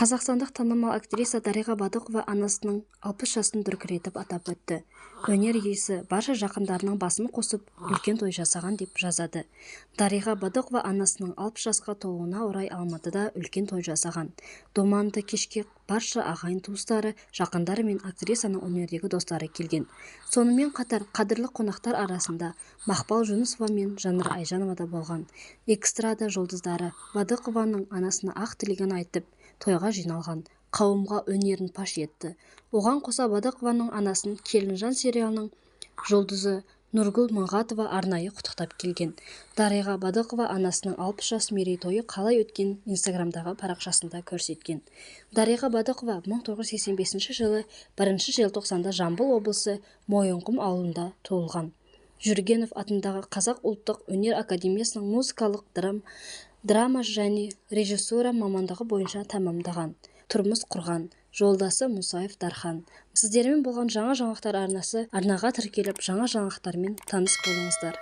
Қазақстандық танымал актриса Дариға Бадықова анасының 60 жасын дүркіретіп атап өтті. Өнер иесі барша жақындарының басын қосып, үлкен той жасаған деп жазады. Дариға Бадықова анасының 60 жасқа толуына орай Алматыда үлкен той жасаған. Думанды кешке барша ағайын-туыстары, жақындары мен актрисаның өнердегі достары келген. Сонымен қатар қадірлі қонақтар арасында Мақпал Жүнісова мен Жанар Айжанова да болған. Эстрада жұлдыздары Бадықованың анасына ақ тілегін айтып, тойға жиналған қауымға өнерін паш етті. Оған қоса Бадықованың анасын «Келінжан» сериалының жұлдызы Нұргүл Мыңғатова арнайы құттықтап келген. Дариға Бадықова анасының 60 жас мерейтойы қалай өткенін инстаграмдағы парақшасында көрсеткен. Дариға Бадықова 1985 жылы 1 желтоқсанда Жамбыл облысы Мойынқұм ауылында туылған. Жүргенов атындағы Қазақ ұлттық өнер академиясының музыкалық драма және режиссура мамандығы бойынша тәмамдаған. Тұрмыс құрған. Жолдасы Мұсаев Дархан. Сіздермен болған жаңа жаңалықтар арнасы. Арнаға тіркеліп, жаңа жаңалықтармен таныс болыңыздар.